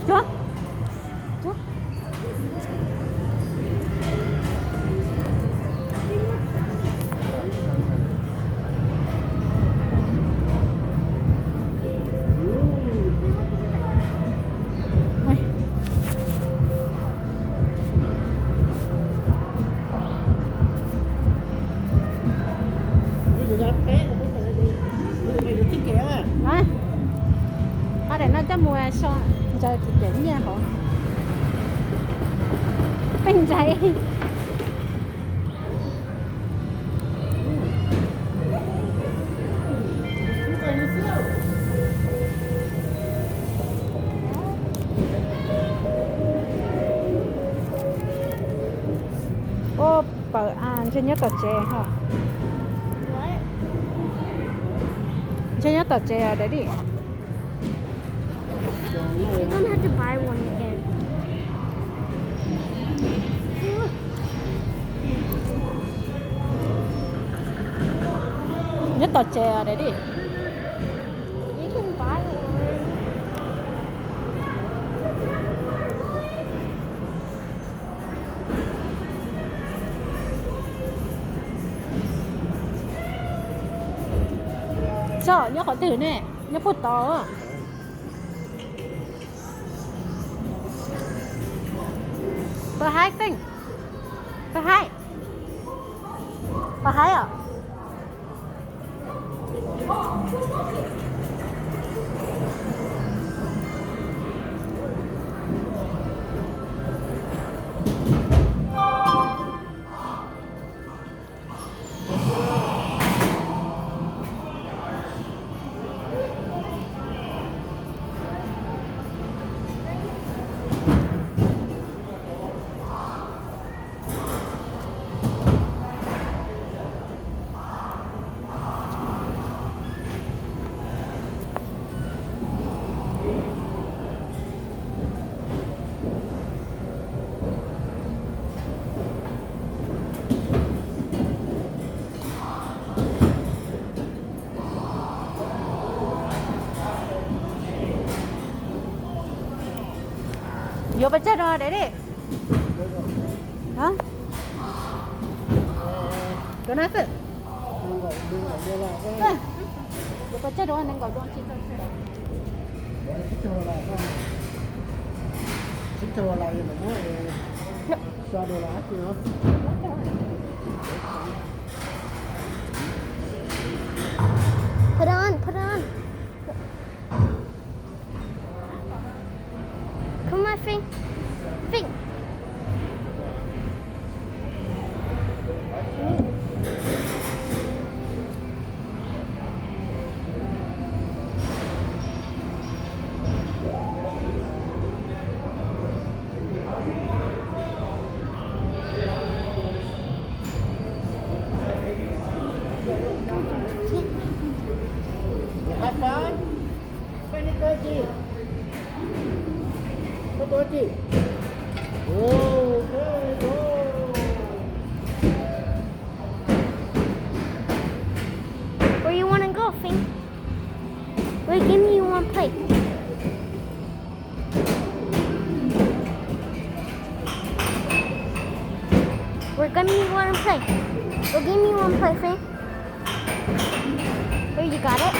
Cuab. Cuab. Qhov daim no coj mus so ntsaws tim nyiaj hauv. Pheej ntsaws. Ua, pawg a ntshe nyob tom tsev ho. Ntshe nyob tom tsev os daddy. You're gonna have to buy one again. Nyob tom tsev os daddy. You can buy one. Tso nyob qhov twg ne? Nyob puag tod. Pawg haib Feej. Pawg haib. Pawg haib os. Yuav pes tsawg rau daddy? Hả? Cov no xwb. Yuav pes tsawg rau nees nkaum dua tsis tau tsawg. Put it on, put it on. Come on, Finn. Finn. Have fun. Where you want to go, Finn? Wait, give me one plate. We're gonna need one plate. Go give me one plate, Finn. Here, you got it.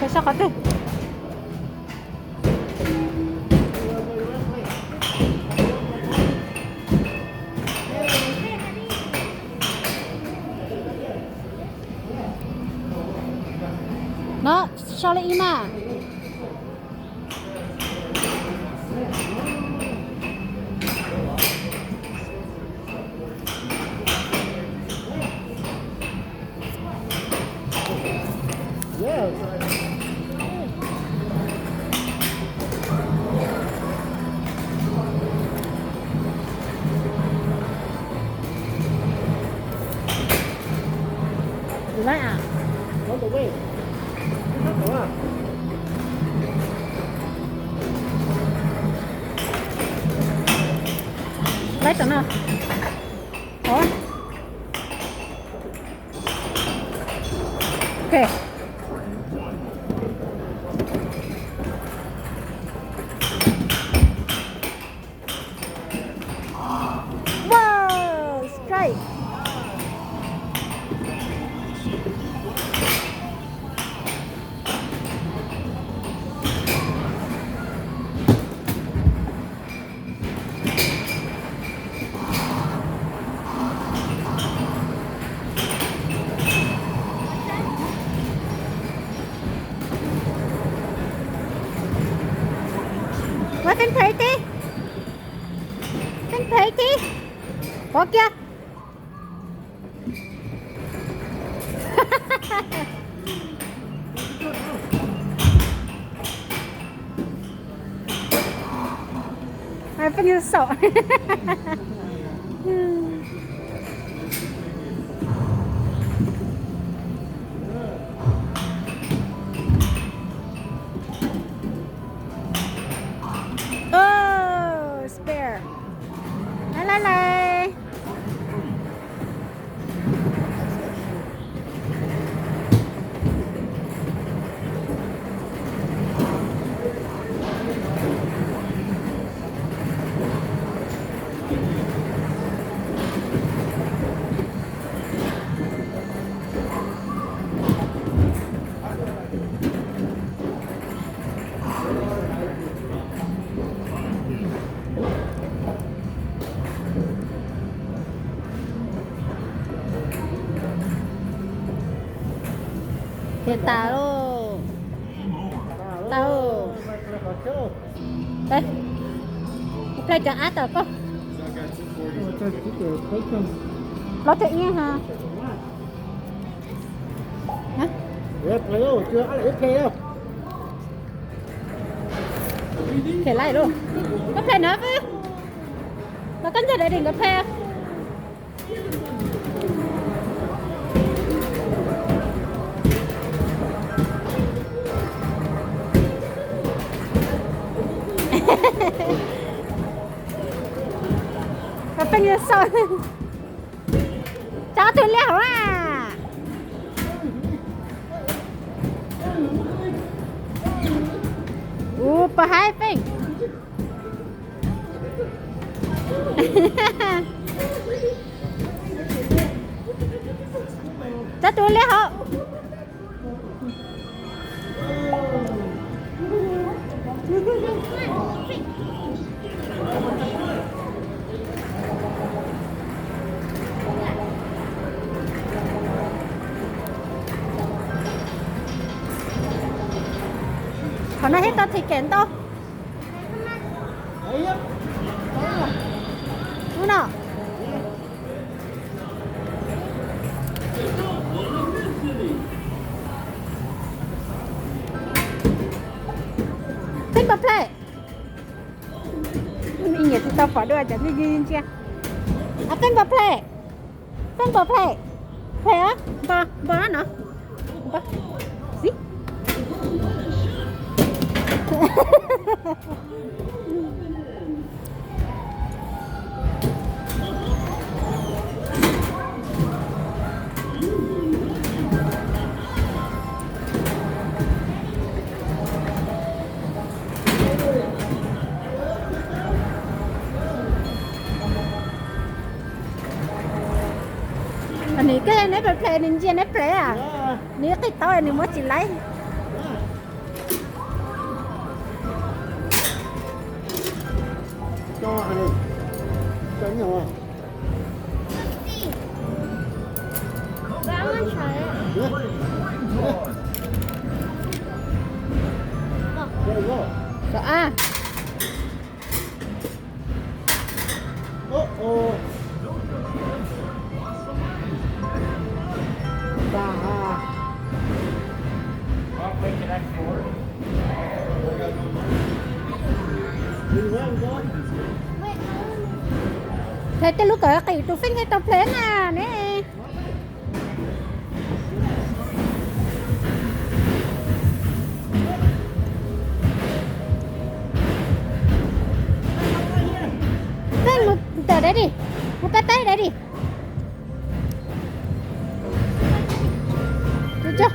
Pes tsawg qhov twg? No, sau li ib na. Laib a? Laib tom no. Ov. Ok. Phim phem tib, phim phem tib, pov kiag. Pheej yug saum. Spare. Lawv lawv lawv. Ces tas lauj. Tau. Play cov app tom koj. Plaub caug ib ha. Koj play no, los koj nrog Daddy nkawd play. Pheej yug saum. Tso tus liab hauv a. Ua pov haib Pheej. Tso tus liab hauv. Qhov no thiaj tau ticket ntau. Ub no. Pheej npam play. Ib nyiam tsis tau pom dua cov ntsia ntsia. Pheej npam play. Pheej npam play. Play a. Npam npam no. Nws koj neb play nws ntsia neb play a. Nws qij tau nws muab tsis laib. Hle tej lub kawm qis tus Feej thiaj tau play na ne. Feej mus ntawm Daddy, mus pab pab Daddy. Tus tso.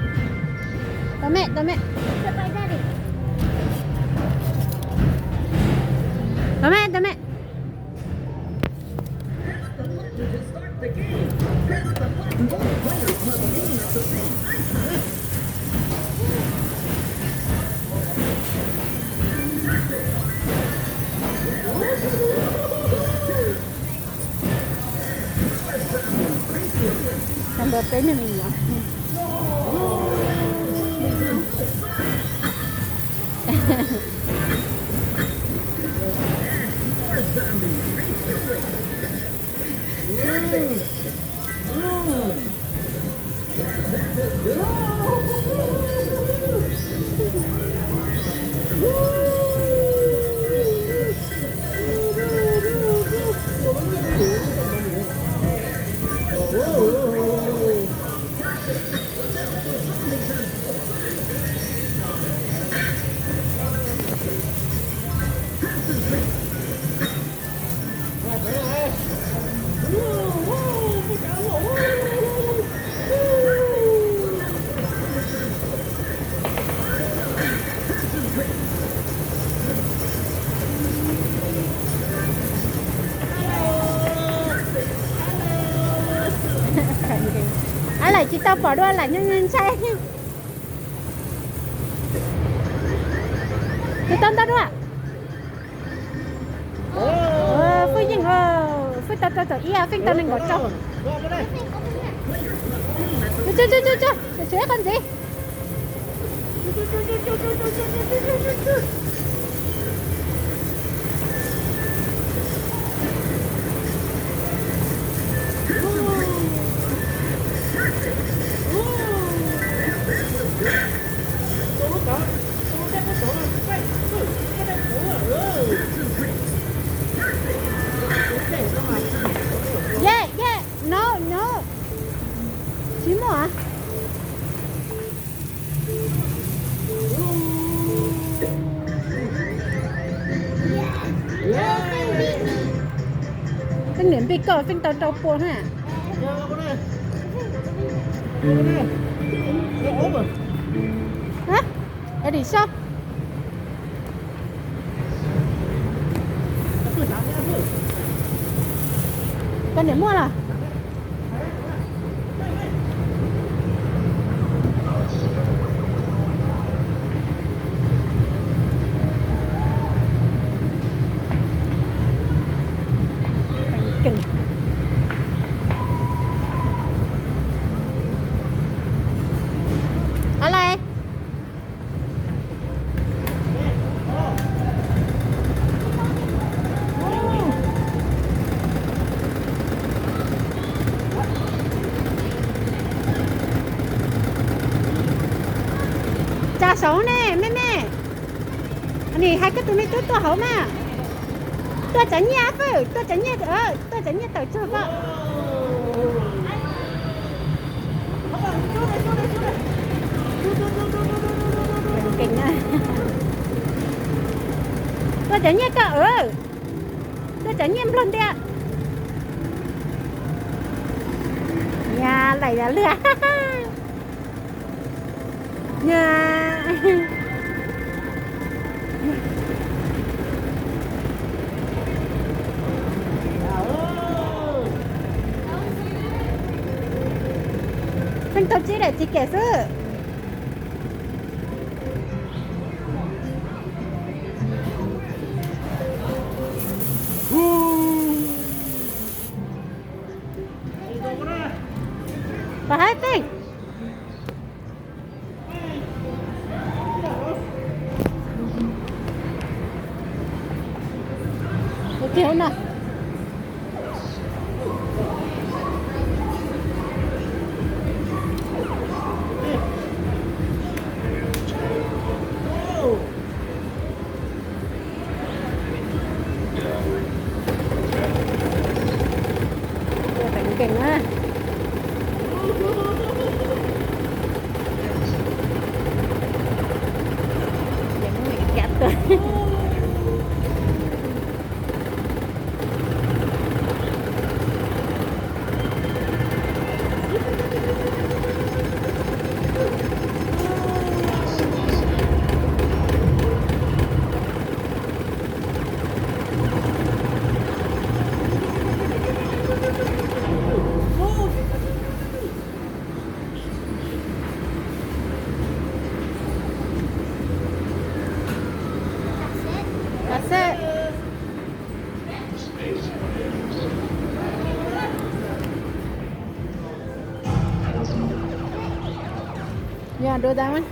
Tos me, tos me. Tos me, tos me. Tau ntawd peb neeg me nyuam. Tau pom dua lam nyob ntshai. Tus tau ntau dua. Fwj yeej, Fwj tau rau tom ib, Feej tau nees nkaum rau. Tsuag tsuag tsuag, tshuav ib qho ntxiv. Yeah, yeah, no, no. Tsis muaj. Feej niam npij koj, Feej tau rau pua na. Hab, es dim so. Koj niam muaj los? Hab lais. Tsa saud ne me me. Nim hais koj tus me tub tuaj hauv mas. Tuaj tsav nyiaj Fwj, tuaj tsav nyiaj, tuaj tsav nyiaj tawm tsag poj. Tuaj tsav nyiaj koj, tuaj tsav nyiaj nplog ntias. Nyab laim yog lwg. Nyab. Feej tau tsib daim ticket xwb. Pab hais Feej. Ua teev nkees na. Ces muab Meskas tuag. That's it. Yeah, do that one.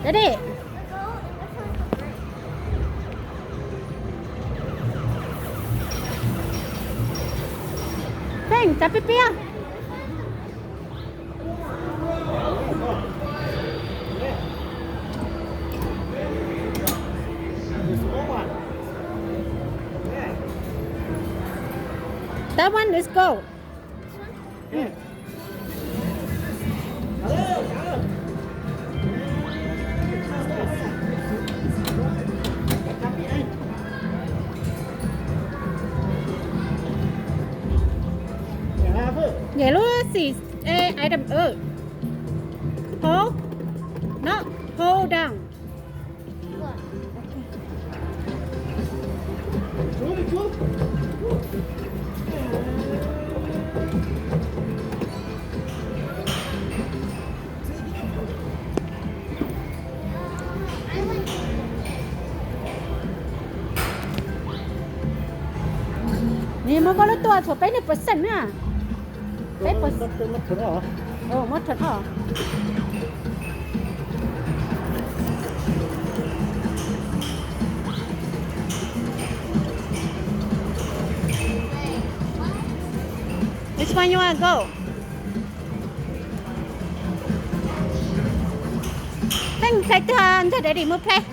Ready? Feej, tsav piab piab. That one, let's go. Nyem lub xim, ê, item, hold, no, hold down. Nws muab koj lub tuaj tshuav peb percent na. Peb percent. Muab third off. Which one you wanna go? Thank you, thank you, thank you, daddy, move play.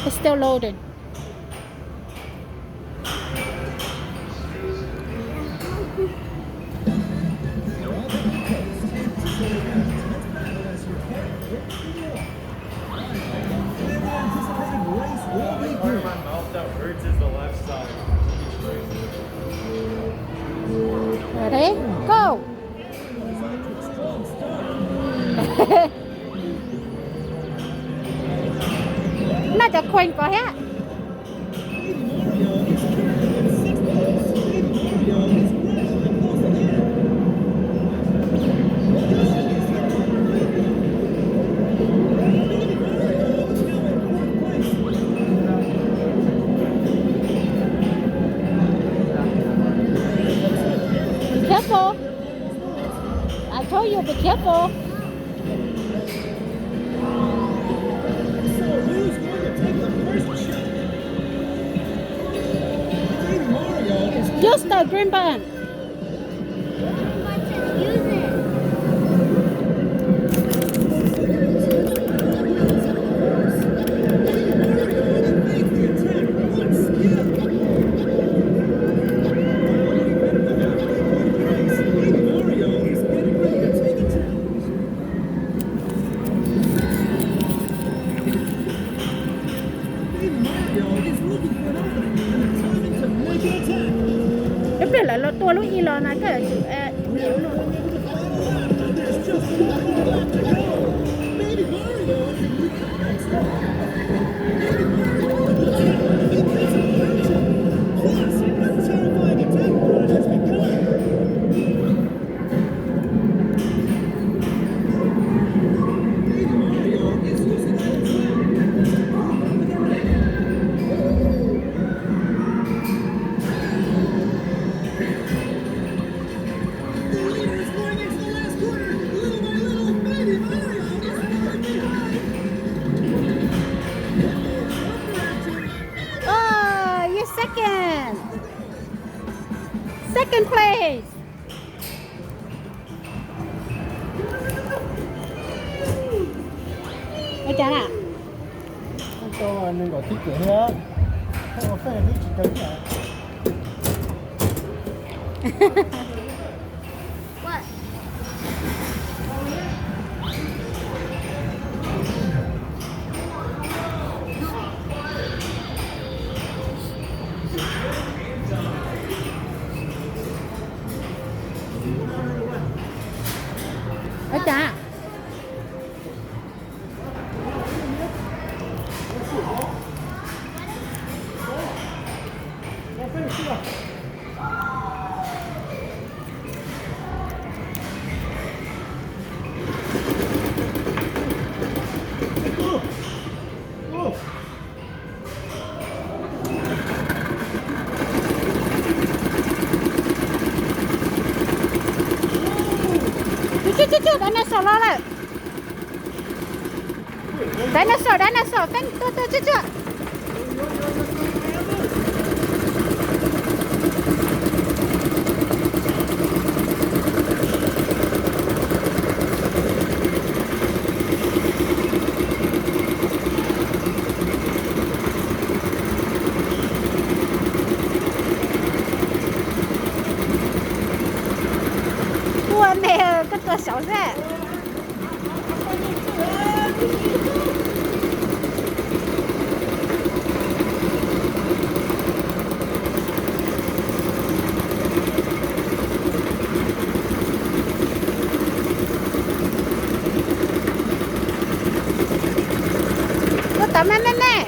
It's still loading. Ready? Go! Noj cov coin ko thiab. Be careful. I told you, be careful. Use the green button. Ib pliag lawv los tua lub ib los mas koj yuav tsum nyiam lub no. Oh, you second. Second place. Ua cas na? Tau nees nkaum tib kiag thiab. Tau ua fej twb tsis kawg thiab. Ua cas? Dinosaur los lawm. Dinosaur, dinosaur, feeb tuaj tuaj tsuag tsuag. Ua me, koj tua saud xwb. Maj, maj, maj.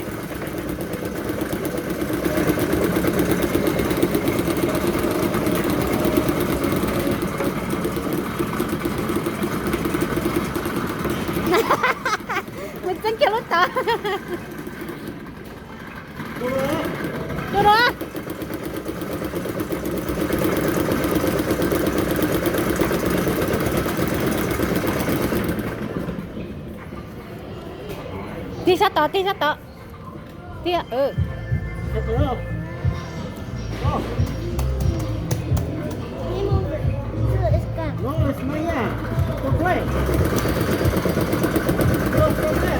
Mus txeeb kiag lub tod. Tus no. Tig sab tod, tig sab tod. Tig, mm. No, es Maya. Go play. Go play.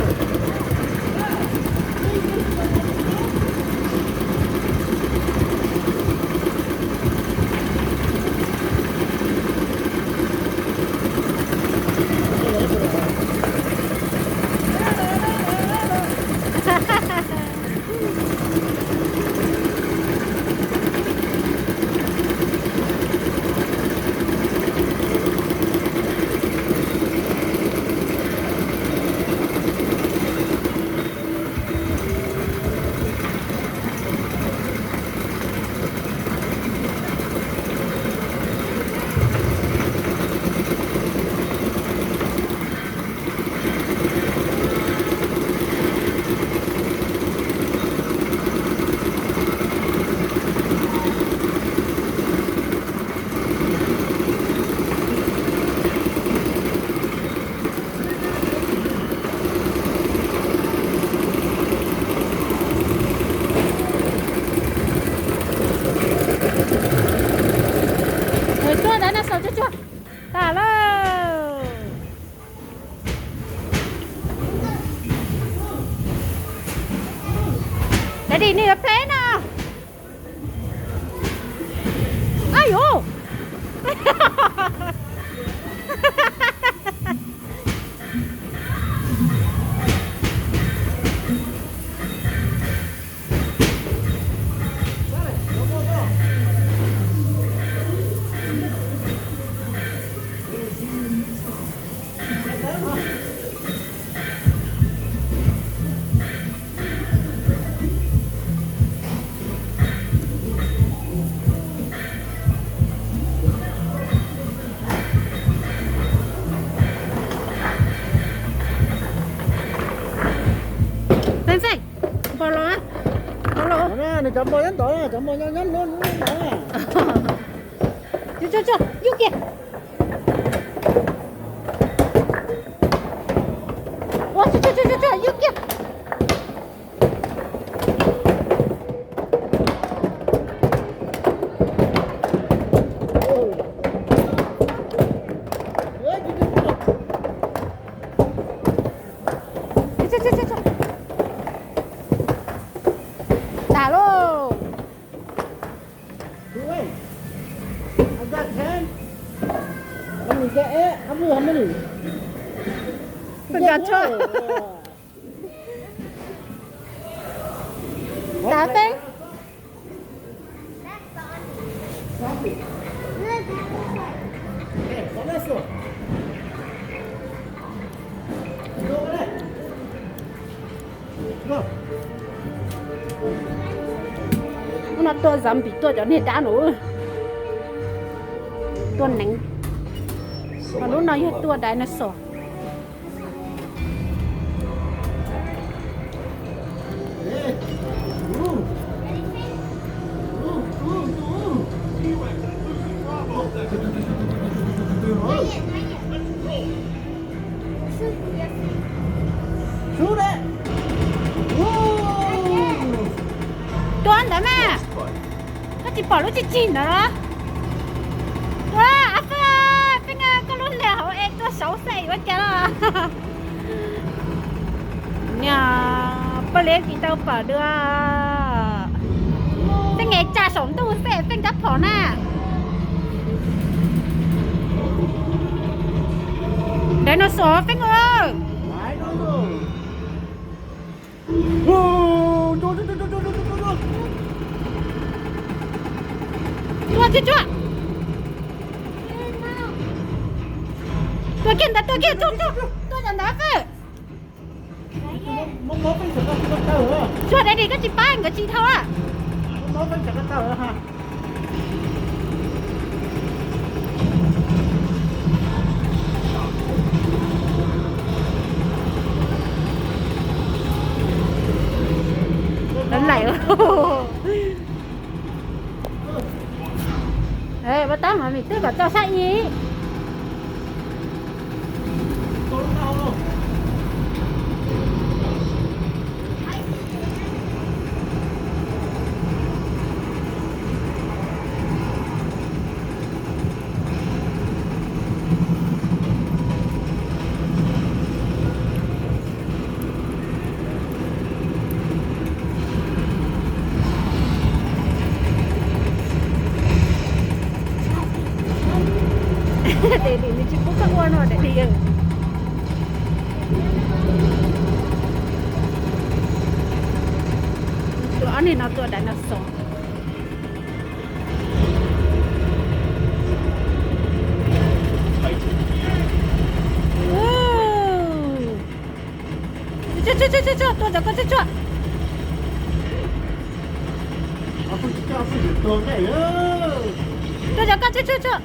Tuaj dinosaur tsuag tsuag tas lawm. Daddy, need a plane no. Ai yuv. Npau los, npau los. Nws cov npau nyob ntawd, cov npau nyob nyob nyob ntawd. Yug kiag. Ua, yug kiag. Tas lauj. Got tso. Xav teeb. Hnub no tuaj zombie tuaj cov niag dab no. Tuaj neev. Ho lub no yog tuaj dinosaur. Tuaj ntawd mas. Koj tsis pom lub txij txig ntawd los? Ua, a, peb, koj lub leg hauv es tuaj saud xwb ua cas los? Niag poj liab tsis tau pom dua. Tej nge tsa saum ntuj xwb tej rab phom na. Dinosaur feeb. Tuaj, tuaj, tuaj. Tuaj kiag ntawd, tuaj kiag, tuaj, tuaj, tuaj ntawd, ntawd. Tsuag dais di koj tsis pab nkawd tsis dhau a. Lawv laim. Ua tab mas vim twb kom tau sab ib. Daim di nws tsis pub koj ua no daim di. Tus ob niag no tua daim no xov. Tsuag tsuag tsuag tsuag, tua cov koj tsuag tsuag. Tua cov koj tsuag tsuag tsuag.